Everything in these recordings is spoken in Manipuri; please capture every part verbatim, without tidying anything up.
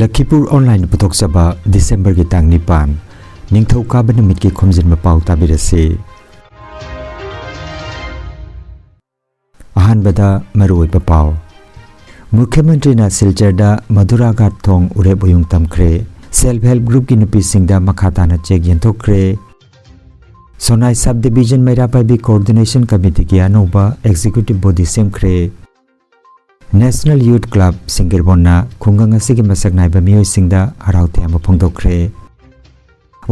ꯂꯈꯤꯄꯨꯔ ꯑꯣꯟꯂꯥꯏꯟ ꯄꯨꯊꯣꯛꯆꯕ ꯗꯤꯁꯦꯝꯕꯔꯒꯤ ꯇꯥꯡ ꯅꯤꯄꯥꯟ, ꯅꯤꯡꯊꯧꯀꯥꯕ ꯅꯨꯃꯤꯠꯀꯤ ꯈꯣꯝꯖꯤꯟꯕ ꯄꯥꯎ ꯇꯥꯕꯤꯔꯁꯤ꯫ ꯑꯍꯥꯟꯕꯗ ꯃꯔꯨꯑꯣꯏꯕ ꯄꯥꯎ꯫ ꯃꯨꯈ꯭ꯌ ꯃꯟꯇ꯭ꯔꯤꯅ ꯁꯤꯜꯆꯔꯗ ꯃꯙꯨꯔꯥ ꯘꯥꯠ ꯊꯣꯡ ꯎꯔꯦꯞ ꯎꯌꯨꯡ ꯇꯝꯈ꯭ꯔꯦ꯫ ꯁꯦꯜꯐ ꯍꯦꯜꯞ ꯒ꯭ꯔꯨꯞꯀꯤ ꯅꯨꯄꯤꯁꯤꯡꯗ ꯃꯈꯥ ꯇꯥꯅ ꯆꯦꯛ ꯌꯦꯟꯊꯣꯛꯈ꯭ꯔꯦ꯫ Sonai sub division Meira Paibi coordination ꯀꯃꯤꯇꯤꯒꯤ ꯑꯅꯧꯕ ꯑꯦꯛꯖꯤꯀ꯭ꯌꯨꯇꯤꯚ ꯕꯣꯗꯤ ꯁꯦꯝꯈ꯭ꯔꯦ꯫ ꯅꯦꯁꯅꯦꯜ ꯌꯨꯊ ꯀ꯭ꯂꯕ ꯁꯤꯡꯒꯤꯔꯕꯣꯟꯅ ꯈꯨꯡꯒꯪ ꯑꯁꯤꯒꯤ ꯃꯁꯛ ꯅꯥꯏꯕ ꯃꯤꯑꯣꯏꯁꯤꯡꯗ ꯍꯔꯥꯎ ꯇꯌꯥꯝꯕ ꯐꯣꯡꯗꯣꯛꯈ꯭ꯔꯦ꯫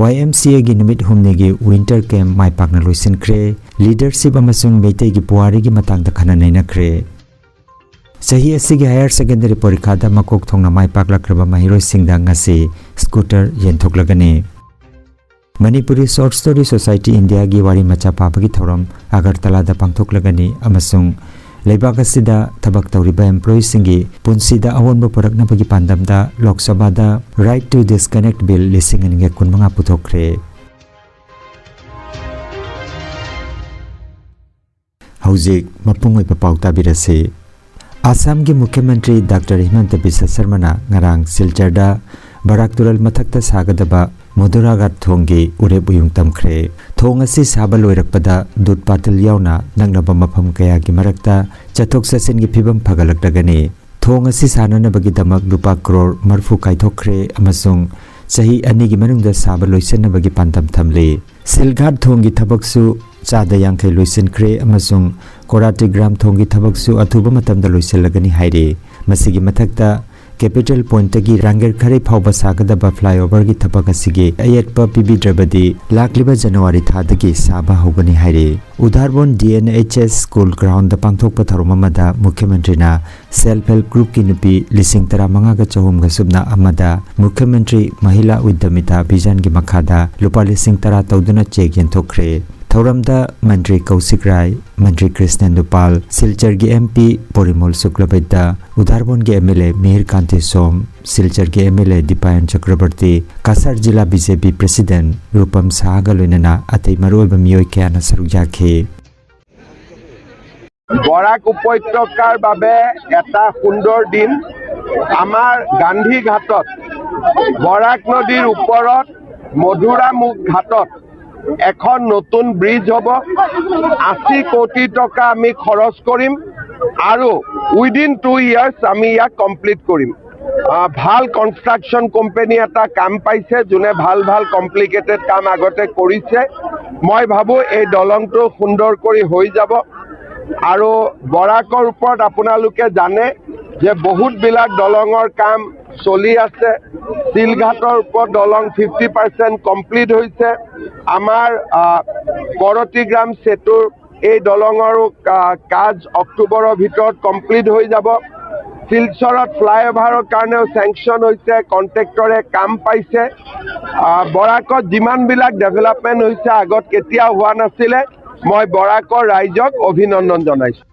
ꯋꯥꯏ ꯑꯦꯝ ꯁꯤ ꯑꯦꯒꯤ ꯅꯨꯃꯤꯠ ꯍꯨꯝꯅꯤꯒꯤ ꯋꯤꯟꯇꯔ ꯀꯦꯝꯞ ꯃꯥꯏ ꯄꯥꯛꯅ ꯂꯣꯏꯁꯤꯟꯈ꯭ꯔꯦ꯫ ꯂꯤꯗꯔꯁꯤꯞ ꯑꯃꯁꯨꯡ ꯃꯩꯇꯩꯒꯤ ꯄꯨꯋꯥꯔꯤꯒꯤ ꯃꯇꯥꯡꯗ ꯈꯟꯅ ꯅꯩꯅꯈ꯭ꯔꯦ꯫ ꯆꯍꯤ ꯑꯁꯤꯒꯤ ꯍꯥꯌꯔ ꯁꯦꯀꯦꯟꯗꯔꯤ ꯄꯔꯤꯈꯥꯗ ꯃꯀꯣꯛ ꯊꯣꯡꯅ ꯃꯥꯏ ꯄꯥꯛꯂꯛꯈ꯭ꯔꯕ ꯃꯍꯩꯔꯣꯏꯁꯤꯡꯗ ꯉꯁꯤ scooter ꯌꯦꯟꯊꯣꯛꯂꯒꯅꯤ꯫ Manipuri short story society ꯏꯟꯗꯤꯌꯥꯒꯤ ꯋꯥꯔꯤ ꯃꯆꯥ ꯄꯥꯕꯒꯤ ꯊꯧꯔꯝ ꯑꯒꯔꯇꯂꯥꯗ ꯄꯥꯡꯊꯣꯛꯂꯒꯅꯤ ꯑꯃꯁꯨꯡ ꯂꯩꯕꯥꯛ ꯑꯁꯤꯗ ꯊꯕꯛ ꯇꯧꯔꯤꯕ ꯑꯦꯝꯄ꯭ꯂꯣꯌꯤꯁꯤꯡꯒꯤ ꯄꯨꯟꯁꯤꯗ ꯑꯑꯣꯟꯕ ꯄꯨꯔꯛꯅꯕꯒꯤ ꯄꯥꯟꯗꯝꯗ ꯂꯣꯛ ꯁꯚꯥꯗ Right to Disconnect Bill ꯂꯤꯁꯤꯡ ꯑꯅꯤꯒ ꯀꯨꯟꯃꯉꯥ ꯄꯨꯊꯣꯛꯈ꯭ꯔꯦ꯫ ꯍꯧꯖꯤꯛ ꯃꯄꯨꯡ ꯑꯣꯏꯕ ꯄꯥꯎ ꯇꯥꯕꯤꯔꯁꯤ꯫ ꯑꯁꯥꯝꯒꯤ ꯃꯨꯈ꯭ꯌ ꯃꯟꯇ꯭ꯔꯤ ꯗꯥꯛꯇꯔ ꯍꯤꯃꯟꯇ ꯕꯤꯁ꯭ꯋ ꯁꯔꯃꯅ ꯉꯔꯥꯡ ꯁꯤꯜꯆꯔꯗ ꯕꯔꯥꯛ ꯇꯨꯔꯦꯜ ꯃꯊꯛꯇ ꯁꯥꯒꯗꯕ ꯃꯣꯗꯨꯔꯥ ꯘꯥꯠ ꯊꯣꯡꯒꯤ ꯎꯔꯦꯞ ꯎꯌꯨꯡ ꯇꯝꯈ꯭ꯔꯦ꯫ ꯊꯣꯡ ꯑꯁꯤ ꯁꯥꯕ ꯂꯣꯏꯔꯛꯄꯗ ꯗꯨꯠ ꯄꯥꯇꯤꯜ ꯌꯥꯎꯅ ꯅꯛꯅꯕ ꯃꯐꯝ ꯀꯌꯥꯒꯤ ꯃꯔꯛꯇ ꯆꯠꯊꯣꯛ ꯆꯠꯁꯤꯟꯒꯤ ꯐꯤꯕꯝ ꯐꯒꯠꯂꯛꯂꯒꯅꯤ꯫ ꯊꯣꯡ ꯑꯁꯤ ꯁꯥꯅꯅꯕꯒꯤꯗꯃꯛ ꯂꯨꯄꯥ ꯀ꯭ꯔꯣꯔ ꯃꯔꯤꯐꯨ ꯀꯥꯏꯊꯣꯛꯈ꯭ꯔꯦ ꯑꯃꯁꯨꯡ ꯆꯍꯤ ꯑꯅꯤꯒꯤ ꯃꯅꯨꯡꯗ ꯁꯥꯕ ꯂꯣꯏꯁꯤꯟꯅꯕꯒꯤ ꯄꯥꯟꯗꯝ ꯊꯝꯂꯤ꯫ ꯁꯤꯜꯘꯥꯠ ꯊꯣꯡꯒꯤ ꯊꯕꯛꯁꯨ ꯆꯥꯗ ꯌꯥꯡꯈꯩ ꯂꯣꯏꯁꯤꯟꯈ꯭ꯔꯦ ꯑꯃꯁꯨꯡ ꯀꯣꯔꯥꯇꯤꯒ꯭ꯔꯥꯝ ꯊꯣꯡꯒꯤ ꯊꯕꯛꯁꯨ ꯑꯊꯨꯕ ꯃꯇꯝꯗ ꯂꯣꯏꯁꯤꯜꯂꯒꯅꯤ ꯍꯥꯏꯔꯤ꯫ ꯃꯁꯤꯒꯤ ꯃꯊꯛꯇ ꯀꯦꯄꯤꯇꯦꯜ ꯄꯣꯏꯟꯠꯇꯒꯤ ꯔꯥꯡꯒꯦꯔ ꯈꯔꯩ ꯐꯥꯎꯕ ꯁꯥꯒꯗꯕ ꯐ꯭ꯂꯥꯏꯑꯣꯚꯔꯒꯤ ꯊꯕꯛ ꯑꯁꯤꯒꯤ ꯑꯌꯦꯠꯄ ꯄꯤꯕꯤꯗ꯭ꯔꯕꯗꯤ ꯂꯥꯛꯂꯤꯕ ꯖꯅꯋꯥꯔꯤ ꯊꯥꯗꯒꯤ ꯁꯥꯕ ꯍꯧꯒꯅꯤ ꯍꯥꯏꯔꯤ꯫ ꯎꯗꯥꯔꯕꯣꯟ ꯗꯤ ꯑꯦꯟ ꯑꯩꯆ ꯑꯦꯁ ꯁ꯭ꯀꯨꯜ ꯒ꯭ꯔꯥꯎꯟꯗ ꯄꯥꯡꯊꯣꯛꯄ ꯊꯧꯔꯝ ꯑꯃꯗ ꯃꯨꯈ꯭ꯌ ꯃꯟꯇ꯭ꯔꯤꯅ ꯁꯦꯜꯐ ꯍꯦꯜꯞ ꯒ꯭ꯔꯨꯞꯀꯤ ꯅꯨꯄꯤ ꯂꯤꯁꯤꯡ ꯇꯔꯥꯃꯉꯥꯒ ꯆꯍꯨꯝꯒ ꯁꯨꯞꯅ ꯑꯃꯗ ꯃꯨꯈ꯭ꯌ ꯃꯟꯇ꯭ꯔꯤ ꯃꯍꯤꯂꯥ ꯎꯗ꯭ꯌꯃꯤꯇꯥ ꯑꯚꯤꯌꯥꯟꯒꯤ ꯃꯈꯥꯗ ꯂꯨꯄꯥ ꯂꯤꯁꯤꯡ ꯇꯔꯥ ꯇꯧꯗꯨꯅ ꯆꯦꯛ ꯌꯦꯟꯊꯣꯛꯈ꯭ꯔꯦ꯫ ꯊꯧꯔꯝꯗ ꯃꯟꯇ꯭ꯔꯤ ꯀꯧꯁꯤꯛ ꯔꯥꯏ, ꯃꯟꯇ꯭ꯔꯤ ꯀ꯭ꯔꯤꯁꯅꯦꯟꯗꯨ ꯄꯥꯜ, ꯁꯤꯜꯆꯔꯒꯤ ꯑꯦꯝ ꯄꯤ ꯄꯣꯔꯤꯃꯣꯜ ꯁꯨꯀ꯭ꯂꯕꯩꯗ꯭ꯌ, ꯎꯗꯥꯔꯕꯣꯟꯒꯤ M L A Mihir Kanti Shome, ꯁꯤꯜꯆꯔꯒꯤ M L A Dipayan Chakraborty, Cachar Zila B J P president Rupam ꯁꯥꯍꯒ ꯂꯣꯏꯅꯅ ꯑꯇꯩ ꯃꯔꯨꯑꯣꯏꯕ ꯃꯤꯑꯣꯏ ꯀꯌꯥꯅ ꯁꯔꯨꯛ ꯌꯥꯈꯤ꯫ বৰাক উপত্যকাৰ বাবে এটা সুন্দৰ দিন। আমাৰ গান্ধী ঘাটত, বৰাক নদীৰ ওপৰত মধুৰামুখ ঘাটত এখন নতুন ব্ৰিজ হ'ব। আশী কোটি টকা আমি খৰচ কৰিম আৰু উইদিন টু ইয়াৰ্ছ আমি ইয়াক কমপ্লিট কৰিম। আহ, ভাল কনষ্ট্ৰাকশ্যন কোম্পানী এটা কাম পাইছে, যোনে ভাল ভাল কমপ্লিকেটেড কাম আগতে কৰিছে। মই ভাবোঁ এই দলংটো সুন্দৰ কৰি হৈ যাব। আৰু বৰাকৰ ওপৰত আপোনালোকে জানে যে বহুতবিলাক দলঙৰ কাম চলি আছে। চিলঘাটৰ ওপৰত দলং ফিফটি পাৰ্চেণ্ট কমপ্লিট হৈছে। আমাৰ আহ, কৰতিগ্ৰাম সেতুৰ এই দলঙৰো আহ, কাজ অক্টোবৰৰ ভিতৰত কমপ্লিট হৈ যাব। শিলচৰত ফ্লাইঅভাৰৰ কাৰণেও চেংচন হৈছে, কণ্ট্ৰেক্টৰে কাম পাইছে। আহ, বৰাকত যিমানবিলাক ডেভেলপমেণ্ট হৈছে, আগত কেতিয়াও হোৱা নাছিলে। মই বৰাকৰ ৰাইজক অভিনন্দন জনাইছোঁ।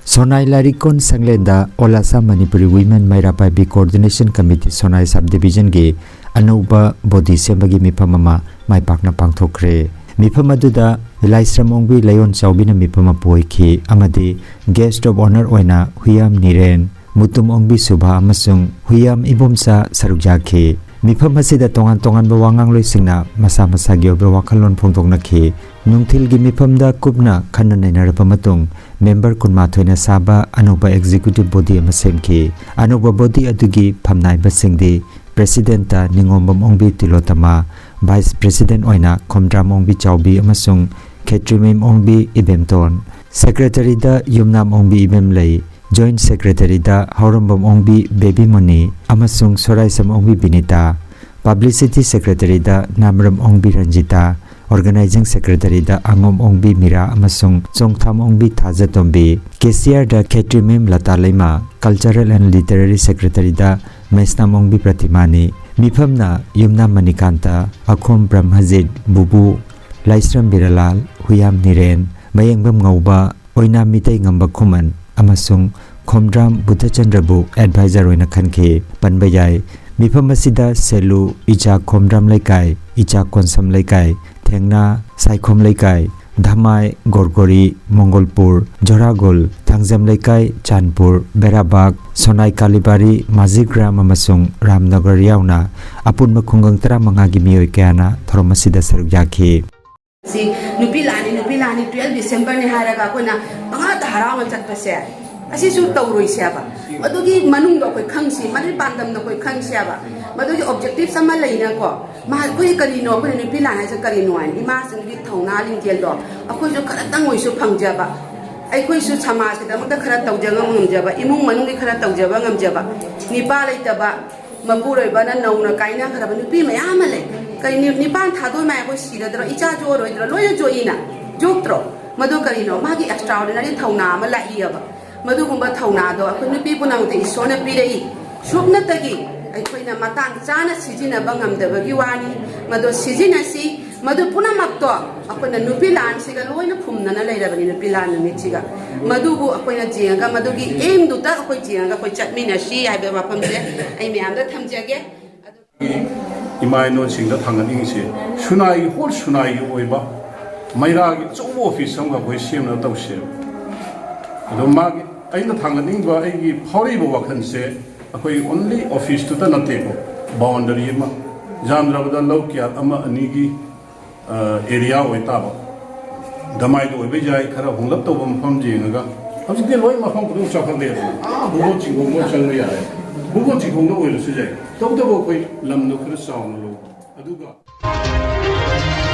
Sonai Larikon Sanglenda Olasa Manipuri Women Maira Paibi Coordination Committee Sonai Subdivision ꯒꯤ ꯑꯅꯧꯕ ꯕꯣꯗꯤ ꯁꯦꯝꯕꯒꯤ ꯃꯤꯐꯝ ꯑꯃ ꯃꯥꯏ ꯄꯥꯛꯅ ꯄꯥꯡꯊꯣꯛꯈ꯭ꯔꯦ꯫ ꯃꯤꯐꯝ ꯑꯗꯨꯗ ꯂꯥꯏꯁ꯭ꯔꯝ ꯑꯣꯡꯕꯤ ꯂꯥꯏꯌꯣꯟ ꯆꯥꯎꯕꯤꯅ ꯃꯤꯐꯝ ꯃꯄꯨ ꯑꯣꯏꯈꯤ ꯑꯃꯗꯤ Guest of Honour ꯑꯣꯏꯅ ꯍꯨꯌꯥꯝ ꯅꯤꯔꯦꯟ, ꯃꯨꯇꯨꯝ ꯑꯣꯡꯕꯤ ꯁꯨꯚꯥ ꯑꯃꯁꯨꯡ ꯍꯨꯌꯥꯝ ꯏꯕꯣꯝꯆꯥ ꯁꯔꯨꯛ ꯌꯥꯈꯤ꯫ ꯃꯤꯐꯝ ꯑꯁꯤꯗ ꯇꯣꯉꯥꯟ ꯇꯣꯉꯥꯟꯕ ꯋꯥꯉꯥꯡꯂꯣꯏꯁꯤꯡꯅ ꯃꯁꯥ ꯃꯁꯥꯒꯤ ꯑꯣꯏꯕ ꯋꯥꯈꯜꯂꯣꯟ ꯐꯣꯡꯗꯣꯛꯅꯈꯤ꯫ ꯅꯨꯡꯊꯤꯜꯒꯤ ꯃꯤꯐꯝꯗ ꯀꯨꯞꯅ ꯈꯟꯅ ꯅꯩꯅꯔꯕ ꯃꯇꯨꯡ ꯃꯦꯝꯕꯔ ꯀꯨꯟꯃꯥꯊꯣꯏꯅ ꯁꯥꯕ ꯑꯅꯧꯕ ꯑꯦꯛꯖꯤꯀ꯭ꯌꯨꯇꯤꯚ ꯕꯣꯗꯤ ꯑꯃ ꯁꯦꯝꯈꯤ꯫ ꯑꯅꯧꯕ ꯕꯣꯗꯤ ꯑꯗꯨꯒꯤ ꯐꯝꯅꯥꯏꯕꯁꯤꯡꯗꯤ ꯄ꯭ꯔꯦꯁꯤꯗꯦꯟꯠꯇ ꯅꯤꯉꯣꯝꯕꯝ ꯑꯣꯡꯕꯤ ꯇꯤꯂꯣꯇꯃꯥ, ꯚꯥꯏꯁ ꯄ꯭ꯔꯦꯁꯤꯗꯦꯟꯠ ꯑꯣꯏꯅ ꯈꯣꯝꯗ꯭ꯔꯥꯝ ꯑꯣꯡꯕꯤ ꯆꯥꯎꯕꯤ ꯑꯃꯁꯨꯡ ꯈꯦꯇ꯭ꯔꯤꯃꯌꯨꯝ ꯑꯣꯡꯕꯤ ꯏꯕꯦꯝꯇꯣꯟ, ꯁꯦꯀ꯭ꯔꯦꯇꯔꯤꯗ ꯌꯨꯝꯅꯥꯝ ꯑꯣꯡꯕꯤ ꯏꯕꯦꯝꯂꯩ, ꯖꯣꯏꯟꯠ ꯁꯦꯀ꯭ꯔꯦꯇꯔꯤꯗ ꯍꯥꯎꯔꯝꯕꯝ ꯑꯣꯡꯕꯤ ꯕꯦꯕꯤꯃꯣꯅꯤ ꯑꯃꯁꯨꯡ ꯁꯣꯔꯥꯏꯁꯝ ꯑꯣꯡꯕꯤ ꯕꯤꯅꯤꯇꯥ, ꯄꯕ꯭ꯂꯤꯁꯤꯇꯤ ꯁꯦꯀ꯭ꯔꯦꯇꯔꯤꯗ ꯅꯥꯃꯔꯝ ꯑꯣꯡꯕꯤ ꯔꯟꯖꯤꯇꯥ, ꯑꯣꯔꯒꯅꯥꯏꯖꯤꯡ ꯁꯦꯀ꯭ꯔꯦꯇꯔꯤꯗ ꯑꯉꯣꯝ ꯑꯣꯡꯕꯤ ꯃꯤꯔꯥ ꯑꯃꯁꯨꯡ ꯆꯣꯡꯊꯥꯝ ꯑꯣꯡꯕꯤ ꯊꯥꯖꯇꯣꯝꯕꯤ, ꯀꯦꯁꯤꯌꯥꯔꯗ ꯈꯦꯇ꯭ꯔꯤꯃꯌꯨꯝ ꯂꯇꯥ ꯂꯩꯃ, ꯀꯜꯆꯔꯦꯜ ꯑꯦꯟ ꯂꯤꯇꯔꯦꯔꯤ ꯁꯦꯀ꯭ꯔꯦꯇꯔꯤꯗ ꯃꯩꯁꯅꯥꯝ ꯑꯣꯡꯕꯤ ꯄ꯭ꯔꯇꯤꯃꯥꯅꯤ꯫ ꯃꯤꯐꯝꯅ ꯌꯨꯝꯅꯥꯝ ꯃꯅꯤꯀꯥꯟꯇ, ꯑꯈꯣꯝ ꯕ꯭ꯔꯍ꯭ꯃꯖꯤꯠ, ꯕꯨꯕꯨ, ꯂꯥꯏꯁ꯭ꯔꯝ ꯕꯤꯔꯥꯂꯥꯜ, ꯍꯨꯌꯥꯝ ꯅꯤꯔꯦꯟ, ꯃꯌꯦꯡꯕꯝ ꯉꯧꯕ, ꯑꯣꯏꯅꯥꯝ ꯃꯤꯇꯩꯉꯝꯕ ꯈꯨꯃꯟ ꯑꯃꯁꯨꯡ ꯈꯣꯝꯗ꯭ꯔꯥꯝ ꯕꯨꯙꯆꯟꯗ꯭ꯔꯕꯨ ꯑꯦꯗꯚꯥꯏꯖꯔ ꯑꯣꯏꯅ ꯈꯟꯈꯤ꯫ ꯄꯟꯕ ꯌꯥꯏ, ꯃꯤꯐꯝ ꯑꯁꯤꯗ ꯁꯦꯂꯨ, ꯏꯆꯥ ꯈꯣꯝꯗ꯭ꯔꯥꯝ ꯂꯩꯀꯥꯏ, ꯏꯆꯥ ꯀꯣꯟꯁꯝ ꯂꯩꯀꯥꯏ, ꯊꯦꯡꯅꯥ, ꯁꯥꯏꯈꯣꯝ ꯂꯩꯀꯥꯏ, ꯙꯃꯥꯏ, ꯒꯣꯔꯒꯣꯔꯤ, ꯃꯣꯡꯒꯣꯜꯄꯨꯔ, ꯖꯣꯔꯥꯒꯣꯜ, ꯊꯥꯡꯖꯝ ꯂꯩꯀꯥꯏ, ꯆꯥꯟꯄꯨꯔ, ꯕꯦꯔꯥꯕꯥꯒ, ꯁꯣꯅꯥꯏ ꯀꯥꯂꯤꯕꯥꯔꯤ, ꯃꯥꯖꯤꯒ꯭ꯔꯥꯝ ꯑꯃꯁꯨꯡ ꯔꯥꯝꯅꯒꯔ ꯌꯥꯎꯅ ꯑꯄꯨꯟꯕ ꯈꯨꯡꯒꯪ ꯇꯔꯥꯃꯉꯥꯒꯤ ꯃꯤꯑꯣꯏ ꯀꯌꯥꯅ ꯊꯧꯔꯝ ꯑꯁꯤꯗ ꯁꯔꯨꯛ ꯌꯥꯈꯤ꯫ ꯁꯤ ꯅꯨꯄꯤ ꯂꯥꯟꯅꯤ, ꯅꯨꯄꯤ ꯂꯥꯟꯅꯤ, ꯇꯨꯌꯦꯜꯐ ꯗꯤꯁꯦꯝꯕꯔꯅꯤ ꯍꯥꯏꯔꯒ ꯑꯩꯈꯣꯏꯅ ꯄꯪꯍꯥꯗ ꯍꯔꯥꯎꯅ ꯆꯠꯄꯁꯦ, ꯑꯁꯤꯁꯨ ꯇꯧꯔꯣꯏꯁꯦꯕ꯫ ꯑꯗꯨꯒꯤ ꯃꯅꯨꯡꯗ ꯑꯩꯈꯣꯏ ꯈꯪꯁꯤ, ꯃꯗꯨꯒꯤ ꯄꯥꯟꯗꯝꯗ ꯑꯩꯈꯣꯏ ꯈꯪꯁꯦꯕ꯫ ꯃꯗꯨꯒꯤ ꯑꯣꯕꯖꯦꯛꯇꯤꯞꯁ ꯑꯃ ꯂꯩꯅꯀꯣ, ꯃꯥ ꯑꯩꯈꯣꯏ ꯀꯔꯤꯅꯣ, ꯑꯩꯈꯣꯏꯅ ꯅꯨꯄꯤ ꯂꯥꯟ ꯍꯥꯏꯁꯦ ꯀꯔꯤꯅꯣ ꯍꯥꯏꯅ ꯏꯃꯥꯁꯤꯡꯒꯤ ꯊꯧꯅꯥ ꯂꯤꯡꯖꯦꯜꯗꯣ ꯑꯩꯈꯣꯏꯁꯨ ꯈꯔꯇꯪ ꯑꯣꯏꯁꯨ ꯐꯪꯖꯕ, ꯑꯩꯈꯣꯏꯁꯨ ꯁꯃꯥꯖꯀꯤꯗꯃꯛꯇ ꯈꯔ ꯇꯧꯖꯕ ꯉꯝꯖꯕ, ꯏꯃꯨꯡ ꯃꯅꯨꯡꯒꯤ ꯈꯔ ꯇꯧꯖꯕ ꯉꯝꯖꯕ, ꯅꯤꯄꯥ ꯂꯩꯇꯕ, ꯃꯄꯨꯔꯣꯏꯕꯅ ꯅꯧꯅ ꯀꯥꯏꯅꯈ꯭ꯔꯕ ꯅꯨꯄꯤ ꯃꯌꯥꯝ ꯑꯃ ꯂꯩ꯫ ꯀꯩ ꯅꯤ-, ꯅꯤꯄꯥꯟ ꯊꯥꯗꯣꯏ ꯃꯥꯏ ꯑꯩꯈꯣꯏ ꯁꯤꯔꯗ꯭ꯔꯣ, ꯏꯆꯥ ꯌꯣꯛꯑꯔꯣꯏꯗ꯭ꯔꯣ, ꯂꯣꯏꯅ ꯌꯣꯛꯏꯅ, ꯌꯣꯛꯇ꯭ꯔꯣ? ꯃꯗꯨ ꯀꯔꯤꯅꯣ? ꯃꯥꯒꯤ ꯑꯦꯛꯁꯇ꯭ꯔꯥꯑꯣꯔꯗꯤꯅꯔꯤ ꯊꯧꯅꯥ ꯑꯃ ꯂꯥꯛꯏꯑꯕ꯫ ꯃꯗꯨꯒꯨꯝꯕ ꯊꯧꯅꯥꯗꯣ ꯑꯩꯈꯣꯏ ꯅꯨꯄꯤ ꯄꯨꯝꯅꯃꯛꯇ ꯏꯁꯣꯔꯅ ꯄꯤꯔꯛꯏ꯫ ꯁꯨꯞꯅꯇꯒꯤ ꯑꯩꯈꯣꯏꯅ ꯃꯇꯥꯡ ꯆꯥꯅ ꯁꯤꯖꯤꯟꯅꯕ ꯉꯝꯗꯕꯒꯤ ꯋꯥꯅꯤ꯫ ꯃꯗꯣ ꯁꯤꯖꯤꯟꯅꯁꯤ꯫ ꯃꯗꯨ ꯄꯨꯝꯅꯃꯛꯇꯣ ꯑꯩꯈꯣꯏꯅ ꯅꯨꯄꯤ ꯂꯥꯟꯁꯤꯒ ꯂꯣꯏꯅ ꯐꯨꯝꯅꯅ ꯂꯩꯔꯕꯅꯤ, ꯅꯨꯄꯤ ꯂꯥꯟ ꯅꯨꯃꯤꯠꯁꯤꯒ꯫ ꯃꯗꯨꯕꯨ ꯑꯩꯈꯣꯏꯅ ꯌꯦꯡꯉꯒ, ꯃꯗꯨꯒꯤ ꯑꯦꯝꯗꯨꯗ ꯑꯩꯈꯣꯏ ꯌꯦꯡꯉꯒ ꯑꯩꯈꯣꯏ ꯆꯠꯃꯤꯟꯅꯁꯤ ꯍꯥꯏꯕ ꯋꯥꯐꯝꯁꯦ ꯑꯩ ꯃꯌꯥꯝꯗ ꯊꯝꯖꯒꯦ꯫ ꯏꯃꯥ ꯏꯅꯣꯟꯁꯤꯡꯗ ꯊꯥꯡꯒꯠꯅꯤꯡꯉꯤꯁꯦ, ꯁꯨꯅꯥꯏꯒꯤ, ꯍꯣꯜ ꯁꯨꯅꯥꯏꯒꯤ ꯑꯣꯏꯕ ꯃꯩꯔꯥꯒꯤ ꯑꯆꯧꯕ ꯑꯣꯐꯤꯁ ꯑꯃꯒ ꯑꯩꯈꯣꯏ ꯁꯦꯝꯅꯕ ꯇꯧꯁꯦꯕ꯫ ꯑꯗꯣ ꯃꯥꯒꯤ, ꯑꯩꯅ ꯊꯥꯡꯒꯠꯅꯤꯡꯕ ꯑꯩꯒꯤ ꯐꯥꯎꯔꯛꯏꯕ ꯋꯥꯈꯜꯁꯦ, ꯑꯩꯈꯣꯏ ꯑꯣꯟꯂꯤ ꯑꯣꯐꯤꯁꯇꯨꯗ ꯅꯠꯇꯦꯀꯣ, ꯕꯥꯎꯟꯗꯔꯤ ꯑꯃ, ꯌꯥꯝꯗ꯭ꯔꯕꯗ ꯂꯧ ꯀꯌꯥ ꯑꯃ ꯑꯅꯤꯒꯤ ꯑꯦꯔꯤꯌꯥ ꯑꯣꯏꯇꯥꯕ꯫ ꯗꯃꯥꯏꯗ ꯑꯣꯏꯕ ꯌꯥꯏ, ꯈꯔ ꯍꯣꯡꯂꯞ ꯇꯧꯕ ꯃꯐꯝ ꯌꯦꯡꯉꯒ꯫ ꯍꯧꯖꯤꯛꯇꯤ ꯂꯣꯏ ꯃꯐꯝ ꯈꯨꯗꯤꯡ ꯆꯥꯎꯈꯠꯂꯦꯗꯅ, ꯑꯥ ꯕꯨꯕꯣꯟ ꯆꯤꯡꯈꯣꯡꯐꯥꯎ ꯆꯪꯕ ꯌꯥꯔꯦ꯫ ꯕꯨꯕꯣꯟ ꯆꯤꯡꯈꯣꯡꯗ ꯑꯣꯏꯔꯁꯨ ꯌꯥꯏ, ꯇꯧꯕꯇꯕꯨ ꯑꯩꯈꯣꯏ ꯂꯝꯗꯣ ꯈꯔ ꯆꯥꯎꯅ ꯂꯧꯕ꯫ ꯑꯗꯨꯒ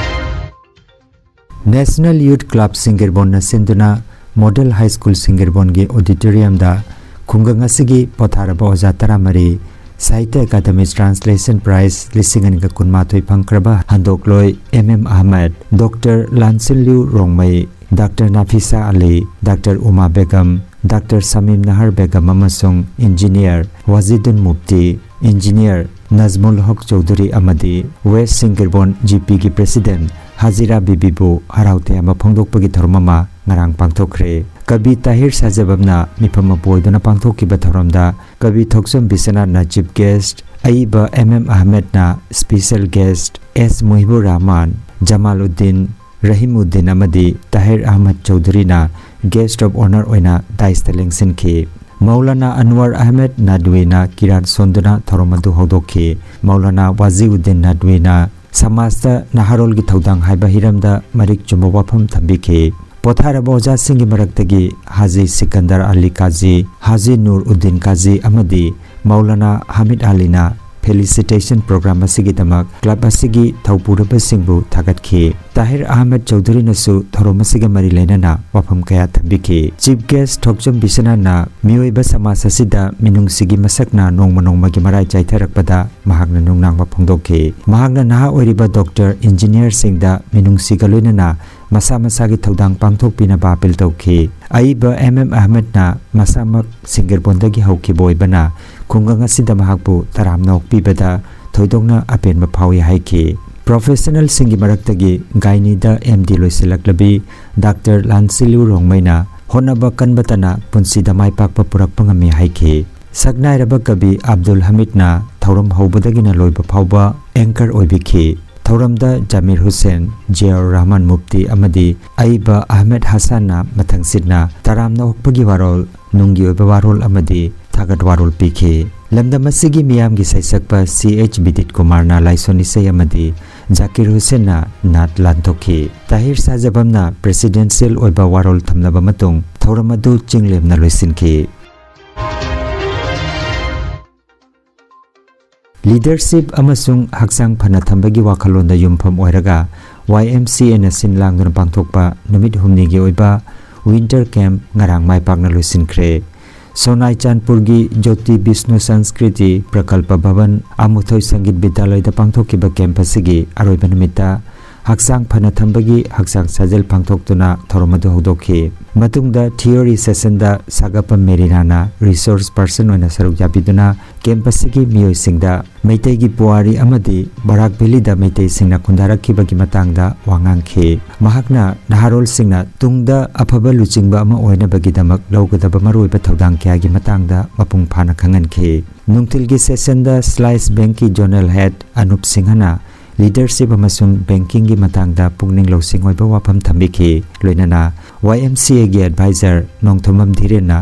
National Youth Club ꯁꯤꯡꯒꯤꯔꯕꯣꯟꯅ ꯁꯤꯟꯗꯨꯅ Model High School ꯁꯤꯡꯒꯤꯔꯕꯣꯟꯒꯤ ꯑꯣꯗꯤꯇꯣꯔꯤꯌꯝꯗ ꯈꯨꯡꯒꯪ ꯑꯁꯤꯒꯤ ꯄꯣꯊꯥꯔꯕ ꯑꯣꯖꯥ ꯇꯔꯥꯃꯔꯤ, ꯁꯥꯍꯤꯇ꯭ꯌ ꯑꯦꯀꯥꯗꯃꯤ ꯇ꯭ꯔꯥꯟꯁꯂꯦꯁꯟ ꯄ꯭ꯔꯥꯏꯖ ꯂꯤꯁꯤꯡ ꯑꯅꯤꯒ ꯀꯨꯟꯃꯥꯊꯣꯏ ꯐꯪꯈ꯭ꯔꯕ ꯍꯟꯗꯣꯛꯂꯣꯏ M M Ahmad, doctor Lansillu Rongmei, doctor Nafisa Ali, doctor Uma Begum, doctor Samim Nahar Begum ꯑꯃꯁꯨꯡ ꯏꯟꯖꯤꯅꯤꯌꯔ ꯋꯥꯖꯤꯗꯨꯟ ꯃꯨꯐꯇꯤ, ꯏꯟꯖꯤꯅꯤꯌꯔ ꯅꯖꯃꯨꯜ ꯍꯛ ꯆꯧꯙꯨꯔꯤ ꯑꯃꯗꯤ ꯋꯦꯁ ꯁꯤꯡꯒꯤꯔꯕꯣꯟ ꯖꯤ ꯄꯤꯒꯤ ꯄ꯭ꯔꯦꯁꯤꯗꯦꯟꯠ ꯍꯖꯤꯔꯥ ꯕꯤꯕꯤꯕꯨ ꯍꯔꯥꯎ ꯇꯌꯥꯝꯕ ꯐꯣꯡꯗꯣꯛꯄꯒꯤ ꯊꯧꯔꯝ ꯑꯃ ꯉꯔꯥꯡ ꯄꯥꯡꯊꯣꯛꯈ꯭ꯔꯦ꯫ ꯀꯕꯤ ꯇꯥꯍꯤꯔ ꯁꯥꯖꯕꯝꯅ ꯃꯤꯐꯝ ꯃꯄꯨ ꯑꯣꯏꯗꯨꯅ ꯄꯥꯡꯊꯣꯛꯈꯤꯕ ꯊꯧꯔꯝꯗ ꯀꯕꯤ ꯊꯣꯛꯆꯣꯝ ꯕꯤꯁ꯭ꯋꯅꯥꯊꯅ ꯆꯤꯐ ꯒꯦꯁ꯭ꯠ, ꯑꯏꯕ ꯑꯦꯝ ꯑꯦꯝ ꯑꯍꯃꯦꯗꯅ ꯁ꯭ꯄꯦꯁꯦꯜ ꯒꯦꯁ꯭ꯠ, ꯑꯦꯁ ꯃꯨꯍꯤꯕꯨꯔ ꯔꯍꯃꯥꯟ, ꯖꯃꯥꯂꯨꯗꯗꯤꯟ, ꯔꯍꯤꯃꯨꯗꯤꯟ ꯑꯃꯗꯤ ꯇꯥꯍꯤꯔ ꯑꯍꯃꯗ ꯆꯧꯙꯨꯔꯤꯅ Guest of Honour ꯑꯣꯏꯅ dais ꯇ ꯂꯦꯡꯁꯤꯟꯈꯤ꯫ ꯃꯧꯂꯥꯅꯥ ꯑꯟꯋꯔ ꯑꯍꯃꯗ ꯅꯥꯗꯋꯤꯅ ꯀꯤꯔꯥꯠ ꯁꯣꯟꯗꯨꯅ ꯊꯧꯔꯝ ꯑꯗꯨ ꯍꯧꯗꯣꯛꯈꯤ꯫ ꯃꯧꯂꯥꯅꯥ ꯋꯥꯖꯤꯎꯗꯤꯟ ꯅꯥꯗꯋꯤꯅ ꯁꯃꯥꯖꯇ ꯅꯍꯥꯔꯣꯜꯒꯤ ꯊꯧꯗꯥꯡ ꯍꯥꯏꯕ ꯍꯤꯔꯝꯗ ꯃꯔꯤꯛ ꯆꯨꯝꯕ ꯋꯥꯐꯝ ꯊꯝꯕꯤꯈꯤ꯫ ꯄꯣꯊꯥꯔꯕ ꯑꯣꯖꯥꯁꯤꯡꯒꯤ ꯃꯔꯛꯇꯒꯤ ꯍꯥꯖꯤ ꯁꯤꯀꯟꯗꯔ ꯑꯂꯤ ꯀꯥꯖꯤ, ꯍꯥꯖꯤ ꯅꯨꯔ ꯎꯗꯤꯟ ꯀꯥꯖꯤ ꯑꯃꯗꯤ ꯃꯧꯂꯥꯅꯥ ꯍꯥꯃꯤꯗ ꯑꯂꯤꯅ felicitation program ꯑꯁꯤꯒꯤꯗꯃꯛ club ꯑꯁꯤꯒꯤ ꯊꯧꯄꯨꯔꯕꯁꯤꯡꯕꯨ ꯊꯥꯒꯠꯈꯤ꯫ ꯇꯥꯍꯤꯔ ꯑꯍꯃꯗ ꯆꯧꯙꯨꯔꯤꯅꯁꯨ ꯊꯧꯔꯝ ꯑꯁꯤꯒ ꯃꯔꯤ ꯂꯩꯅꯅ ꯋꯥꯐꯝ ꯀꯌꯥ ꯊꯝꯕꯤꯈꯤ꯫ Chief Guest ꯊꯣꯛꯆꯣꯝ ꯕꯤꯁ꯭ꯋꯅꯥꯊꯅ ꯃꯤꯑꯣꯏꯕ ꯁꯃꯥꯖ ꯑꯁꯤꯗ ꯃꯤꯅꯨꯡꯁꯤꯒꯤ ꯃꯁꯛꯅ ꯅꯣꯡꯃ ꯅꯣꯡꯃꯒꯤ ꯃꯔꯥꯏ ꯆꯥꯏꯊꯔꯛꯄꯗ ꯃꯍꯥꯛꯅ ꯅꯨꯡꯅꯥꯡꯕ ꯐꯣꯡꯗꯣꯛꯈꯤ꯫ ꯃꯍꯥꯛꯅ ꯅꯍꯥ ꯑꯣꯏꯔꯤꯕ doctor, engineer ꯁꯤꯡꯗ ꯃꯤꯅꯨꯡꯁꯤꯒ ꯂꯣꯏꯅꯅ ꯃꯁꯥ ꯃꯁꯥꯒꯤ ꯊꯧꯗꯥꯡ ꯄꯥꯡꯊꯣꯛꯄꯤꯅꯕ appeal ꯇꯧꯈꯤ꯫ ꯑꯏꯕ ꯑꯦꯝ ꯑꯦꯝ ꯑꯍꯃꯗꯅ ꯃꯁꯥꯃꯛ ꯁꯤꯡꯒꯔꯕꯣꯟꯗꯒꯤ ꯍꯧꯈꯤꯕ ꯑꯣꯏꯕꯅ ꯈꯨꯡꯒꯪ ꯑꯁꯤꯗ ꯃꯍꯥꯛꯄꯨ ꯇꯔꯥꯝꯅ ꯑꯣꯛꯄꯤꯕꯗ ꯊꯣꯏꯗꯣꯛꯅ ꯑꯄꯦꯟꯕ ꯐꯥꯎꯏ ꯍꯥꯏꯈꯤ꯫ Professional ꯁꯤꯡꯒꯤ ꯃꯔꯛꯇꯒꯤ ꯒꯥꯏꯅꯤꯗ ꯑꯦꯝ ꯗꯤ ꯂꯣꯏꯁꯤꯜꯂꯛꯂꯕꯤ doctor ꯂꯥꯟꯁꯤꯂꯨ ꯔꯣꯡꯃꯩꯅ ꯍꯣꯠꯅꯕ ꯀꯟꯕꯇꯅ ꯄꯨꯟꯁꯤꯗ ꯃꯥꯏ ꯄꯥꯛꯄ ꯄꯨꯔꯛꯄ ꯉꯝꯃꯤ ꯍꯥꯏꯈꯤ꯫ ꯁꯛꯅꯥꯏꯔꯕ ꯀꯕꯤ ꯑꯕꯗꯨꯜ ꯍꯃꯤꯗꯅ ꯊꯧꯔꯝ ꯍꯧꯕꯗꯒꯤꯅ ꯂꯣꯏꯕ ꯐꯥꯎꯕ anchor ꯑꯣꯏꯕꯤꯈꯤ꯫ ꯊꯧꯔꯝꯗ ꯖꯥꯃꯤꯔ ꯍꯨꯁꯦꯟ, ꯖꯤꯌꯥꯎꯔ ꯔꯍꯃꯥꯟ ꯃꯨꯐꯇꯤ ꯑꯃꯗꯤ ꯑꯏꯕ ꯑꯍꯃꯦꯗ ꯍꯁꯥꯟꯅ ꯃꯊꯪꯁꯤꯠꯅ ꯇꯔꯥꯝꯅ ꯑꯣꯛꯄꯒꯤ ꯋꯥꯔꯣꯜ, ꯅꯨꯡꯒꯤ ꯑꯣꯏꯕ ꯋꯥꯔꯣꯜ ꯑꯃꯗꯤ ꯊꯥꯒꯠ ꯋꯥꯔꯣꯜ ꯄꯤꯈꯤ꯫ ꯂꯝꯗꯝ ꯑꯁꯤꯒꯤ ꯃꯤꯌꯥꯝꯒꯤ ꯁꯩꯁꯛꯄ ꯁꯤ ꯑꯩꯆ ꯕꯤꯗꯤꯠ ꯀꯨꯃꯥꯔꯅ ꯂꯥꯏꯁꯣꯟ ꯏꯁꯩ ꯑꯃꯗꯤ ꯖꯥꯀꯤꯔ ꯍꯨꯁꯦꯟꯅ ꯅꯥꯠ ꯂꯥꯟꯊꯣꯛꯈꯤ꯫ ꯇꯥꯍꯤꯔ ꯁꯥꯍꯖꯕꯝꯅ presidential ꯑꯣꯏꯕ ꯋꯥꯔꯣꯜ ꯊꯝꯂꯕ ꯃꯇꯨꯡ ꯊꯧꯔꯝ ꯑꯗꯨ ꯆꯤꯡꯂꯦꯝꯅ ꯂꯣꯏꯁꯤꯟꯈꯤ꯫ Leadership ꯑꯃꯁꯨꯡ ꯍꯛꯆꯥꯡ ꯐꯅ ꯊꯝꯕꯒꯤ ꯋꯥꯈꯜꯂꯣꯟꯗ ꯌꯨꯝꯐꯝ ꯑꯣꯏꯔꯒ ꯋꯥꯏ ꯑꯦꯝ ꯁꯤ ꯑꯦꯅ ꯁꯤꯟ ꯂꯥꯡꯗꯨꯅ ꯄꯥꯡꯊꯣꯛꯄ ꯅꯨꯃꯤꯠ ꯍꯨꯝꯅꯤꯒꯤ ꯑꯣꯏꯕ winter camp ꯉꯔꯥꯡ ꯃꯥꯏ ꯄꯥꯛꯅ ꯂꯣꯏꯁꯤꯟꯈ꯭ꯔꯦ꯫ ꯁꯣꯅꯥꯏ ꯆꯥꯟꯄꯨꯔꯒꯤ ꯖꯣꯇꯤ ꯕꯤꯁꯅꯨ ꯁꯪꯁꯀ꯭ꯔꯤꯇꯤ ꯄ꯭ꯔꯀꯜꯄ ꯚꯕꯟ ꯑꯃꯨꯊꯣꯏ ꯁꯪꯒꯤꯠ ꯕꯤꯗ꯭ꯌꯥꯂꯌꯗ ꯄꯥꯡꯊꯣꯛꯈꯤꯕ camp ꯑꯁꯤꯒꯤ ꯑꯔꯣꯏꯕ ꯅꯨꯃꯤꯠꯇ ꯍꯛꯆꯥꯡ ꯐꯅ ꯊꯝꯕꯒꯤ ꯍꯛꯆꯥꯡ ꯁꯥꯖꯦꯜ ꯄꯥꯡꯊꯣꯛꯇꯨꯅ ꯊꯧꯔꯝ ꯑꯗꯨ ꯍꯧꯗꯣꯛꯈꯤ꯫ ꯃꯇꯨꯡꯗ theory session ꯗ ꯁꯥꯒꯞꯄ ꯃꯦꯔꯤꯅꯥꯅ resource person ꯑꯣꯏꯅ ꯁꯔꯨꯛ ꯌꯥꯕꯤꯗꯨꯅ camp ꯑꯁꯤꯒꯤ ꯃꯤꯑꯣꯏꯁꯤꯡꯗ ꯃꯩꯇꯩꯒꯤ ꯄꯨꯋꯥꯔꯤ ꯑꯃꯗꯤ ꯕꯔꯥꯛ ꯚꯦꯂꯤꯗ ꯃꯩꯇꯩꯁꯤꯡꯅ ꯈꯨꯟꯗꯥꯔꯛꯈꯤꯕꯒꯤ ꯃꯇꯥꯡꯗ ꯋꯥ ꯉꯥꯡꯈꯤ꯫ ꯃꯍꯥꯛꯅ ꯅꯍꯥꯔꯣꯜꯁꯤꯡꯅ ꯇꯨꯡꯗ ꯑꯐꯕ ꯂꯨꯆꯤꯡꯕ ꯑꯃ ꯑꯣꯏꯅꯕꯒꯤꯗꯃꯛ ꯂꯧꯒꯗꯕ ꯃꯔꯨꯑꯣꯏꯕ ꯊꯧꯗꯥꯡ ꯀꯌꯥꯒꯤ ꯃꯇꯥꯡꯗ ꯃꯄꯨꯡ ꯐꯥꯅ ꯈꯪꯍꯟꯈꯤ꯫ ꯅꯨꯡꯊꯤꯜꯒꯤ session ꯗ ꯁ꯭ꯂꯥꯏꯁ ꯕꯦꯡꯛꯀꯤ zonal head ꯑꯅꯨꯞ ꯁꯤꯡꯍꯅ ꯂꯤꯗꯔꯁꯤꯞ ꯑꯃꯁꯨꯡ ꯕꯦꯡꯀꯤꯡꯒꯤ ꯃꯇꯥꯡꯗ ꯄꯨꯛꯅꯤꯡ ꯂꯧꯁꯤꯡ ꯑꯣꯏꯕ ꯋꯥꯐꯝ ꯊꯝꯕꯤꯈꯤ꯫ ꯂꯣꯏꯅꯅ ꯋꯥꯏ ꯑꯦꯝ ꯁꯤ ꯑꯦꯒꯤ ꯑꯦꯗꯚꯥꯏꯖꯔ ꯅꯣꯡꯊꯣꯝꯕꯝ ꯙꯤꯔꯦꯟꯅ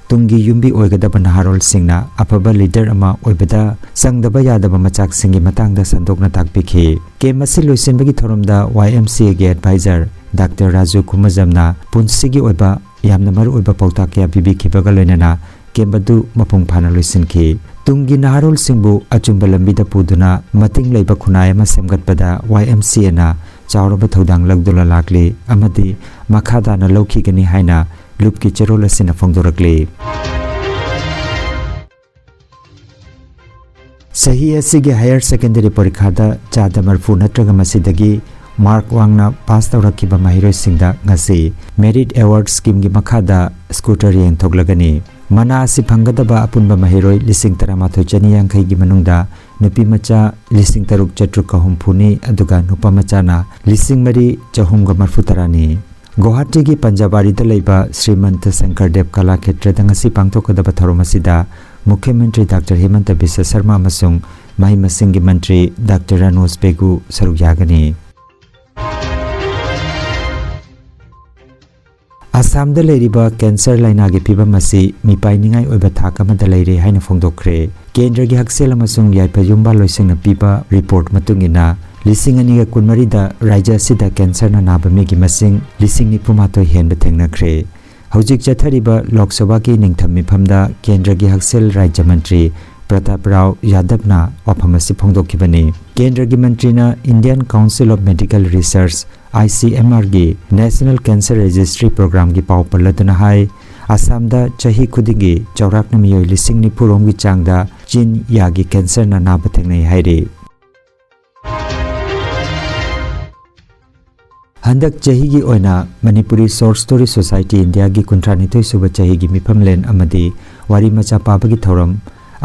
ꯇꯨꯡꯒꯤ ꯌꯨꯝꯕꯤ ꯑꯣꯏꯒꯗꯕ ꯅꯍꯥꯔꯣꯜꯁꯤꯡꯅ ꯑꯐꯕ ꯂꯤꯗꯔ ꯑꯃ ꯑꯣꯏꯕꯗ ꯆꯪꯗꯕ ꯌꯥꯗꯕ ꯃꯆꯥꯛꯁꯤꯡꯒꯤ ꯃꯇꯥꯡꯗ ꯁꯟꯗꯣꯛꯅ ꯇꯥꯛꯄꯤꯈꯤ꯫ ꯀꯦꯝꯞ ꯑꯁꯤ ꯂꯣꯏꯁꯤꯟꯕꯒꯤ ꯊꯧꯔꯝꯗ ꯋꯥꯏ ꯑꯦꯝ ꯁꯤ ꯑꯦꯒꯤ ꯑꯦꯗꯚꯥꯏꯖꯔ ꯗꯥꯛꯇꯔ ꯔꯥꯖꯨ ꯈꯨꯃꯖꯝꯅ ꯄꯨꯟꯁꯤꯒꯤ ꯑꯣꯏꯕ ꯌꯥꯝꯅ ꯃꯔꯨꯑꯣꯏꯕ ꯄꯥꯎꯇꯥꯛ ꯀꯌꯥ ꯄꯤꯕꯤꯈꯤꯕꯒ ꯂꯣꯏꯅꯅ ꯀꯦꯝꯞ ꯑꯗꯨ ꯃꯄꯨꯡ ꯐꯥꯅ ꯂꯣꯏꯁꯤꯟꯈꯤ꯫ ꯇꯨꯡꯒꯤ ꯅꯍꯥꯔꯣꯜꯁꯤꯡꯕꯨ ꯑꯆꯨꯝꯕ ꯂꯝꯕꯤꯗ ꯄꯨꯗꯨꯅ ꯃꯇꯤꯡ ꯂꯩꯕ ꯈꯨꯟꯅꯥꯏ ꯑꯃ ꯁꯦꯝꯒꯠꯄꯗ ꯋꯥꯏ ꯑꯦꯝ ꯁꯤ ꯑꯦꯅ ꯆꯥꯎꯔꯕ ꯊꯧꯗꯥꯡ ꯂꯧꯗꯨꯅ ꯂꯥꯛꯂꯤ ꯑꯃꯗꯤ ꯃꯈꯥ ꯇꯥꯅ ꯂꯧꯈꯤꯒꯅꯤ ꯍꯥꯏꯅ ꯂꯨꯞꯀꯤ ꯆꯦꯔꯣꯜ ꯑꯁꯤꯅ ꯐꯣꯡꯗꯣꯔꯛꯂꯤ꯫ ꯆꯍꯤ ꯑꯁꯤꯒꯤ ꯍꯥꯌꯔ ꯁꯦꯀꯦꯟꯗꯔꯤ ꯄꯔꯤꯈꯥꯗ ꯆꯥꯗ ꯃꯔꯤꯐꯨ ꯅꯠꯇ꯭ꯔꯒ ꯃꯁꯤꯗꯒꯤ ꯃꯥꯔꯛ ꯋꯥꯡꯅ ꯄꯥꯁ ꯇꯧꯔꯛꯈꯤꯕ ꯃꯍꯩꯔꯣꯏꯁꯤꯡꯗ ꯉꯁꯤ ꯃꯦꯔꯤꯠ ꯑꯦꯋꯥꯔꯗ ꯁ꯭ꯀꯤꯝꯒꯤ ꯃꯈꯥꯗ ꯁ꯭ꯀꯨꯇꯔ ꯌꯦꯟꯊꯣꯛꯂꯒꯅꯤ꯫ ꯃꯅꯥ ꯑꯁꯤ ꯐꯪꯒꯗꯕ ꯑꯄꯨꯟꯕ ꯃꯍꯩꯔꯣꯏ ꯂꯤꯁꯤꯡ ꯇꯔꯥꯃꯥꯊꯣꯏ ꯆꯅꯤ ꯌꯥꯡꯈꯩꯒꯤ ꯃꯅꯨꯡꯗ ꯅꯨꯄꯤ ꯃꯆꯥ ꯂꯤꯁꯤꯡ ꯇꯔꯨꯛ ꯆꯥꯇ꯭ꯔꯨꯛꯀ ꯍꯨꯝꯐꯨꯅꯤ, ꯑꯗꯨꯒ ꯅꯨꯄꯥ ꯃꯆꯥꯅ ꯂꯤꯁꯤꯡ ꯃꯔꯤ ꯆꯍꯨꯝꯒ ꯃꯔꯤꯐꯨ ꯇꯔꯥꯅꯤ꯫ ꯒꯨꯋꯥꯍꯥꯇꯤꯒꯤ ꯄꯟꯖꯥꯕꯥꯔꯤꯗ ꯂꯩꯕ ꯁ꯭ꯔꯤꯃꯟꯇ ꯁꯪꯀꯔꯗꯦꯕ ꯀꯂꯥ ꯈꯦꯇ꯭ꯔꯗ ꯉꯁꯤ ꯄꯥꯡꯊꯣꯛꯀꯗꯕ ꯊꯧꯔꯝ ꯑꯁꯤꯗ ꯃꯨꯈ꯭ꯌ ꯃꯟꯇ꯭ꯔꯤ ꯗꯥꯛꯇꯔ ꯍꯤꯃꯟꯇ ꯕꯤꯁ꯭ꯋ ꯁꯔꯃ ꯑꯃꯁꯨꯡ ꯃꯍꯩ ꯃꯁꯤꯡꯒꯤ ꯃꯟꯇ꯭ꯔꯤ ꯗꯥꯛꯇꯔ ꯔꯥꯅꯣꯖ ꯄꯦꯒꯨ ꯁꯔꯨꯛ ꯌꯥꯒꯅꯤ꯫ ꯑꯁꯥꯝꯗ ꯂꯩꯔꯤꯕ ꯀꯦꯟꯁꯔ ꯂꯥꯏꯅꯥꯒꯤ ꯐꯤꯚꯝ ꯑꯁꯤ ꯃꯤꯄꯥꯏꯅꯤꯡꯉꯥꯏ ꯑꯣꯏꯕ ꯊꯥꯛ ꯑꯃꯗ ꯂꯩꯔꯦ ꯍꯥꯏꯅ ꯐꯣꯡꯗꯣꯛꯈ꯭ꯔꯦ꯫ ꯀꯦꯟꯗ꯭ꯔꯒꯤ ꯍꯛꯁꯦꯜ ꯑꯃꯁꯨꯡ ꯌꯥꯏꯐ ꯌꯨꯝꯕꯥꯜꯂꯣꯏꯁꯤꯡꯅ ꯄꯤꯕ ꯔꯤꯄꯣꯔꯠ ꯃꯇꯨꯡ ꯏꯟꯅ, ꯂꯤꯁꯤꯡ ꯑꯅꯤꯒ ꯀꯨꯟꯃꯔꯤꯗ ꯔꯥꯖ꯭ꯌ ꯑꯁꯤꯗ ꯀꯦꯟꯁꯔꯅ ꯅꯥꯕ ꯃꯤꯒꯤ ꯃꯁꯤꯡ ꯂꯤꯁꯤꯡ ꯅꯤꯐꯨ ꯃꯥꯊꯣꯏ ꯍꯦꯟꯕ ꯊꯦꯡꯅꯈ꯭ꯔꯦ꯫ ꯍꯧꯖꯤꯛ ꯆꯠꯊꯔꯤꯕ ꯂꯣꯛ ꯁꯚꯥꯒꯤ ꯅꯤꯡꯊꯝ ꯃꯤꯐꯝꯗ ꯀꯦꯟꯗ꯭ꯔꯒꯤ ꯍꯛꯁꯦꯜ ꯔꯥꯖ꯭ꯌ ꯃꯟꯇ꯭ꯔꯤ ꯄ꯭ꯔꯇꯥꯞ ꯔꯥꯎ ꯌꯥꯗꯕꯅ ꯋꯥꯐꯝ ꯑꯁꯤ ꯐꯣꯡꯗꯣꯛꯈꯤꯕꯅꯤ꯫ ꯀꯦꯟꯗ꯭ꯔꯒꯤ ꯃꯟꯇ꯭ꯔꯤꯅ Indian Council of Medical Research, I C M R ꯒꯤ National Cancer Registry Programꯒꯤ ꯄꯥꯎ ꯄꯜꯂꯗꯨꯅ ꯍꯥꯏ, ꯑꯁꯥꯝꯗ ꯆꯍꯤ ꯈꯨꯗꯤꯡꯒꯤ ꯆꯥꯎꯔꯥꯛꯅ ꯃꯤꯑꯣꯏ ꯂꯤꯁꯤꯡ ꯅꯤꯐꯨ ꯔꯣꯝꯒꯤ ꯆꯥꯡꯗ ꯆꯤꯟ ꯌꯥꯒꯤ ꯀꯦꯟꯁꯔꯅ ꯅꯥꯕ ꯊꯦꯡꯅꯩ ꯍꯥꯏꯔꯤ꯫ ꯍꯟꯗꯛ ꯆꯍꯤꯒꯤ ꯑꯣꯏꯅ ꯃꯅꯤꯄꯨꯔꯤ ꯁꯣꯔꯠ ꯁ꯭ꯇꯣꯔꯤ ꯁꯣꯁꯥꯏꯇꯤ ꯏꯟꯗꯤꯌꯥꯒꯤ ꯀꯨꯟꯊ꯭ꯔꯥꯅꯤꯊꯣꯏ ꯁꯨꯕ ꯆꯍꯤꯒꯤ ꯃꯤꯐꯝꯂꯦꯟ ꯑꯃꯗꯤ ꯋꯥꯔꯤ ꯃꯆꯥ ꯄꯥꯕꯒꯤ ꯊꯧꯔꯝ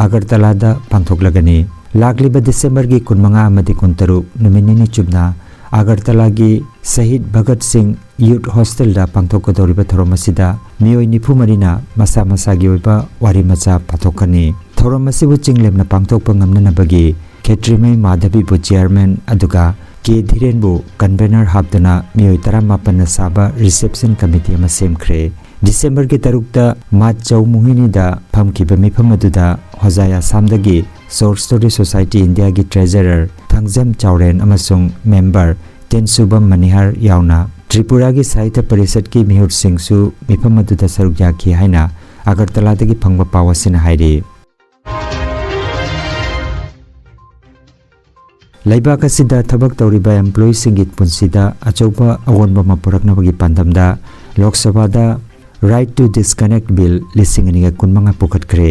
ꯑꯒꯔꯇꯂꯥꯗ ꯄꯥꯡꯊꯣꯛꯂꯒꯅꯤ꯫ ꯂꯥꯛꯂꯤꯕ ꯗꯤꯁꯦꯝꯕꯔꯒꯤ ꯀꯨꯟꯃꯉꯥ ꯑꯃꯗꯤ ꯀꯨꯟꯇꯔꯨꯛ, ꯅꯨꯃꯤꯠ ꯅꯤꯅꯤ ꯆꯨꯞꯅ ꯑꯒꯔꯇꯂꯥꯒꯤ ꯁꯍꯤꯗ ꯚꯒꯠ ꯁꯤꯡ ꯌꯨꯊ ꯍꯣꯁꯇꯦꯜꯗ ꯄꯥꯡꯊꯣꯛꯀꯗꯧꯔꯤꯕ ꯊꯧꯔꯝ ꯑꯁꯤꯗ ꯃꯤꯑꯣꯏ ꯅꯤꯐꯨ ꯃꯔꯤꯅ ꯃꯁꯥ ꯃꯁꯥꯒꯤ ꯑꯣꯏꯕ ꯋꯥꯔꯤ ꯃꯆꯥ ꯄꯥꯊꯣꯛꯀꯅꯤ꯫ ꯊꯧꯔꯝ ꯑꯁꯤꯕꯨ ꯆꯤꯡꯂꯦꯝꯅ ꯄꯥꯡꯊꯣꯛꯄ ꯉꯝꯅꯅꯕꯒꯤ ꯈꯦꯇ꯭ꯔꯤꯃꯩ ꯃꯥꯙꯕꯤꯕꯨ chairman ꯑꯗꯨꯒ ꯀꯦ ꯙꯤꯔꯦꯟꯕꯨ convener ꯍꯥꯞꯇꯨꯅ ꯃꯤꯑꯣꯏ ꯇꯔꯥꯃꯥꯄꯟꯅ ꯁꯥꯕ reception committee ꯑꯃ ꯁꯦꯝꯈ꯭ꯔꯦ꯫ ꯗꯤꯁꯦꯝꯕꯔꯒꯤ ꯇꯔꯨꯛꯇ ꯃꯥꯆꯧ ꯃꯣꯍꯤꯅꯤꯗ ꯐꯝꯈꯤꯕ ꯃꯤꯐꯝ ꯑꯗꯨꯗ ꯍꯣꯖꯥꯏ ꯑꯁꯥꯝꯗꯒꯤ Short Story Society Indiaꯒꯤ treasurer Thangjam ꯆꯥꯎꯔꯦꯟ ꯑꯃꯁꯨꯡ member ꯇꯦꯟꯁꯨꯕꯝ ꯃꯅꯤꯍꯔ ꯌꯥꯎꯅ ꯇ꯭ꯔꯤꯄꯨꯔꯥꯒꯤ ꯁꯥꯍꯤꯇ꯭ꯌ ꯄꯔꯤꯁꯠꯀꯤ ꯃꯤꯍꯨꯠꯁꯤꯡꯁꯨ ꯃꯤꯐꯝ ꯑꯗꯨꯗ ꯁꯔꯨꯛ ꯌꯥꯈꯤ ꯍꯥꯏꯅ ꯑꯒꯔꯇꯂꯥꯗꯒꯤ ꯐꯪꯕ ꯄꯥꯎ ꯑꯁꯤꯅ ꯍꯥꯏꯔꯤ꯫ ꯂꯩꯕꯥꯛ ꯑꯁꯤꯗ ꯊꯕꯛ ꯇꯧꯔꯤꯕ employeeꯁꯤꯡꯒꯤ ꯄꯨꯟꯁꯤꯗ ꯑꯆꯧꯕ ꯑꯑꯣꯟꯕ ꯑꯃ ꯄꯨꯔꯛꯅꯕꯒꯤ ꯄꯥꯟꯗꯝꯗ ꯂꯣꯛ ꯁꯚꯥꯗ Right to Disconnect Bill ꯂꯤꯁꯤꯡ ꯑꯅꯤꯒ ꯀꯨꯟꯃꯉꯥ ꯄꯨꯈꯠꯈ꯭ꯔꯦ꯫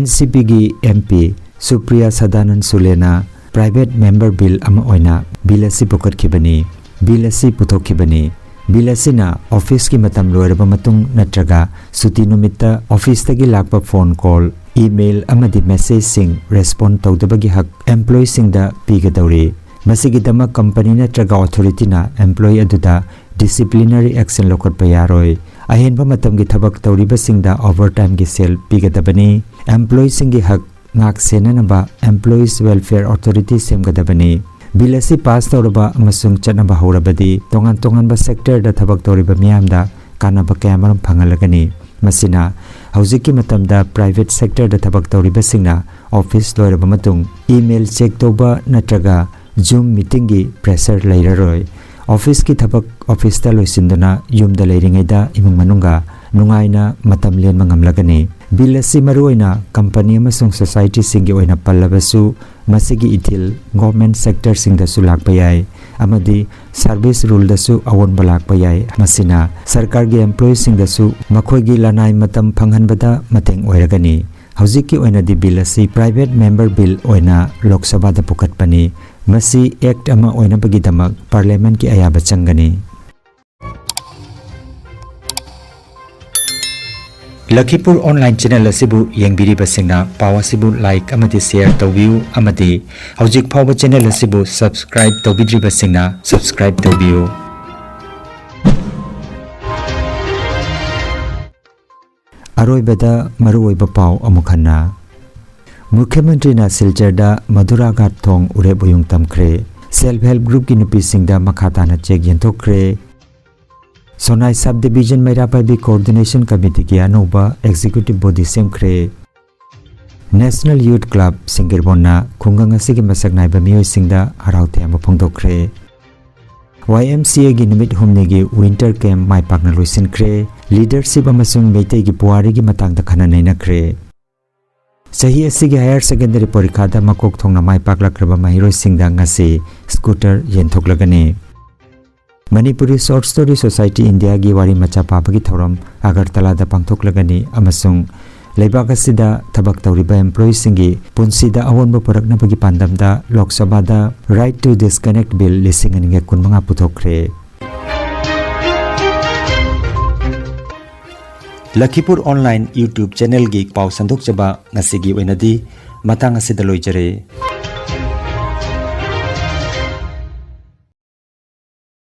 NCPꯒꯤ MP Supriya ꯁꯗꯥꯅꯟ ꯁꯨꯂꯦꯅ private member bill ꯑꯃ ꯑꯣꯏꯅ bill ꯑꯁꯤ ꯄꯨꯈꯠꯈꯤꯕꯅꯤ꯫ Bill ꯑꯁꯤ ꯄꯨꯊꯣꯛꯈꯤꯕꯅꯤ꯫ Bill ꯑꯁꯤꯅ officeꯀꯤ ꯃꯇꯝ ꯂꯣꯏꯔꯕ ꯃꯇꯨꯡ ꯅꯠꯇ꯭ꯔꯒ ꯁꯨꯇꯤ ꯅꯨꯃꯤꯠꯇ officeꯇꯒꯤ ꯂꯥꯛꯄ phone call, email ꯑꯃꯗꯤ messageꯁꯤꯡ respond ꯇꯧꯗꯕꯒꯤ ꯍꯛ employeeꯁꯤꯡꯗ ꯄꯤꯒꯗꯧꯔꯤ꯫ ꯃꯁꯤꯒꯤꯗꯃꯛ company ꯅꯠꯇ꯭ꯔꯒ authorityꯅ employee ꯑꯗꯨꯗ disciplinary action ꯂꯧꯈꯠꯄ ꯌꯥꯔꯣꯏ꯫ ꯑꯍꯦꯟꯕ ꯃꯇꯝꯒꯤ ꯊꯕꯛ ꯇꯧꯔꯤꯕꯁꯤꯡꯗ overtimeꯒꯤ ꯁꯦꯜ ꯄꯤꯒꯗꯕꯅꯤ꯫ Employeeꯁꯤꯡꯒꯤ ꯍꯛ ꯉꯥꯛ ꯁꯦꯟꯅꯅꯕ Employees Welfare Authority ꯁꯦꯝꯒꯗꯕꯅꯤ꯫ Bill ꯑꯁꯤ pass ꯇꯧꯔꯕ ꯑꯃꯁꯨꯡ ꯆꯠꯅꯕ ꯍꯧꯔꯕꯗꯤ ꯇꯣꯉꯥꯟ ꯇꯣꯉꯥꯟꯕ sectorꯗ ꯊꯕꯛ ꯇꯧꯔꯤꯕ ꯃꯤꯌꯥꯝꯗ ꯀꯥꯟꯅꯕ ꯀꯌꯥꯃꯔꯨꯝ ꯐꯪꯍꯜꯂꯒꯅꯤ꯫ ꯃꯁꯤꯅ ꯍꯧꯖꯤꯛꯀꯤ ꯃꯇꯝꯗ private sectorꯗ ꯊꯕꯛ ꯇꯧꯔꯤꯕꯁꯤꯡꯅ office ꯂꯣꯏꯔꯕ ꯃꯇꯨꯡ email check ꯇꯧꯕ ꯅꯠꯇ꯭ꯔꯒ Zoom meetingꯒꯤ pressure ꯂꯩꯔꯔꯣꯏ꯫ Officeꯀꯤ ꯊꯕꯛ officeꯇ ꯂꯣꯏꯁꯤꯟꯗꯨꯅ ꯌꯨꯝꯗ ꯂꯩꯔꯤꯉꯩꯗ ꯏꯃꯨꯡ ꯃꯅꯨꯡꯒ ꯅꯨꯡꯉꯥꯏꯅ ꯃꯇꯝ ꯂꯦꯟꯕ ꯉꯝꯂꯒꯅꯤ꯫ Bill ꯑꯁꯤ ꯃꯔꯨꯑꯣꯏꯅ company ꯑꯃꯁꯨꯡ societyꯁꯤꯡꯒꯤ ꯑꯣꯏꯅ ꯄꯜꯂꯕꯁꯨ, ꯃꯁꯤꯒꯤ ꯏꯊꯤꯜ government sectorꯁꯤꯡꯗꯁꯨ ꯂꯥꯛꯄ ꯌꯥꯏ ꯑꯃꯗꯤ service ruleꯗꯁꯨ ꯑꯑꯣꯟꯕ ꯂꯥꯛꯄ ꯌꯥꯏ꯫ ꯃꯁꯤꯅ ꯁꯔꯀꯥꯔꯒꯤ employeeꯁꯤꯡꯗꯁꯨ ꯃꯈꯣꯏꯒꯤ ꯂꯅꯥꯏ ꯃꯇꯝ ꯐꯪꯍꯟꯕꯗ ꯃꯇꯦꯡ ꯑꯣꯏꯔꯒꯅꯤ꯫ ꯍꯧꯖꯤꯛꯀꯤ ꯑꯣꯏꯅꯗꯤ bill ꯑꯁꯤ private member bill ꯑꯣꯏꯅ ꯂꯣꯛ ꯁꯚꯥꯗ ꯄꯨꯈꯠꯄꯅꯤ꯫ ꯃꯁꯤ act ꯑꯃ ꯑꯣꯏꯅꯕꯒꯤꯗꯃꯛ parliamentꯀꯤ ꯑꯌꯥꯕ ꯆꯪꯒꯅꯤ꯫ ꯂꯈꯤꯄꯨꯔ online channel ꯑꯁꯤꯕꯨ ꯌꯦꯡꯕꯤꯔꯤꯕꯁꯤꯡꯅ ꯄꯥꯎ ꯑꯁꯤꯕꯨ like ꯑꯃꯗꯤ share ꯇꯧꯕꯤꯌꯨ ꯑꯃꯗꯤ ꯍꯧꯖꯤꯛ ꯐꯥꯎꯕ channel ꯑꯁꯤꯕꯨ subscribe ꯇꯧꯕꯤꯗ꯭ꯔꯤꯕꯁꯤꯡꯅ subscribe ꯇꯧꯕꯤꯌꯨ꯫ ꯑꯔꯣꯏꯕꯗ ꯃꯔꯨꯑꯣꯏꯕ ꯄꯥꯎ ꯑꯃꯨꯛ ꯍꯟꯅ꯫ ꯃꯨꯈ꯭ꯌ ꯃꯟꯇ꯭ꯔꯤꯅ ꯁꯤꯜꯆꯔꯗ ꯃꯙꯨꯔꯥꯒꯥꯠ ꯊꯣꯡ ꯎꯔꯦꯞ ꯎꯌꯨꯡ ꯇꯝꯈ꯭ꯔꯦ꯫ Self Help Groupꯀꯤ ꯅꯨꯄꯤꯁꯤꯡꯗ ꯃꯈꯥ ꯇꯥꯅ ꯆꯦꯛ ꯌꯦꯟꯊꯣꯛꯈ꯭ꯔꯦ꯫ ꯁꯣꯅꯥꯏ Sub Division ꯃꯩꯔꯥ ꯄꯥꯏꯕꯤ Coordination Committeeꯒꯤ ꯑꯅꯧꯕ Executive Body ꯁꯦꯝꯈ꯭ꯔꯦ꯫ National Youth Club ꯁꯤꯡꯒꯤꯔꯕꯣꯟꯅ ꯈꯨꯡꯒꯪ ꯑꯁꯤꯒꯤ ꯃꯁꯛ ꯅꯥꯏꯕ ꯃꯤꯑꯣꯏꯁꯤꯡꯗ ꯍꯔꯥꯎ ꯇꯌꯥꯝꯕ ꯐꯣꯡꯗꯣꯛꯈ꯭ꯔꯦ꯫ YMCAꯒꯤ ꯅꯨꯃꯤꯠ ꯍꯨꯝꯅꯤꯒꯤ Winter Camp ꯃꯥꯏ ꯄꯥꯛꯅ ꯂꯣꯏꯁꯤꯟꯈ꯭ꯔꯦ꯫ Leadership ꯑꯃꯁꯨꯡ ꯃꯩꯇꯩꯒꯤ ꯄꯨꯋꯥꯔꯤꯒꯤ ꯃꯇꯥꯡꯗ ꯈꯟꯅ ꯅꯩꯅꯈ꯭ꯔꯦ꯫ ꯆꯍꯤ ꯑꯁꯤꯒꯤ Higher Secondary ꯄꯔꯤꯈꯥꯗ ꯃꯀꯣꯛ ꯊꯣꯡꯅ ꯃꯥꯏ ꯄꯥꯛꯂꯛꯈ꯭ꯔꯕ ꯃꯍꯩꯔꯣꯏꯁꯤꯡꯗ ꯉꯁꯤ scooter ꯌꯦꯟꯊꯣꯛꯂꯒꯅꯤ꯫ Manipuri Short Story Society Indiaꯒꯤ ꯋꯥꯔꯤ ꯃꯆꯥ ꯄꯥꯕꯒꯤ ꯊꯧꯔꯝ ꯑꯒꯔꯇꯂꯥꯗ ꯄꯥꯡꯊꯣꯛꯂꯒꯅꯤ ꯑꯃꯁꯨꯡ ꯂꯩꯕꯥꯛ ꯑꯁꯤꯗ ꯊꯕꯛ ꯇꯧꯔꯤꯕ employeeꯁꯤꯡꯒꯤ ꯄꯨꯟꯁꯤꯗ ꯑꯑꯣꯟꯕ ꯄꯨꯔꯛꯅꯕꯒꯤ ꯄꯥꯟꯗꯝꯗ ꯂꯣꯛ ꯁꯚꯥꯗ Right to Disconnect Bill ꯂꯤꯁꯤꯡ ꯑꯅꯤꯒ ꯀꯨꯟꯃꯉꯥ ꯄꯨꯊꯣꯛꯈ꯭ꯔꯦ꯫ ꯂꯈꯤꯄꯨꯔ Online YouTube channelꯒꯤ ꯄꯥꯎ ꯁꯟꯗꯣꯛꯆꯕ ꯉꯁꯤꯒꯤ ꯑꯣꯏꯅꯗꯤ ꯃꯇꯥꯡ ꯑꯁꯤꯗ ꯂꯣꯏꯖꯔꯦ꯫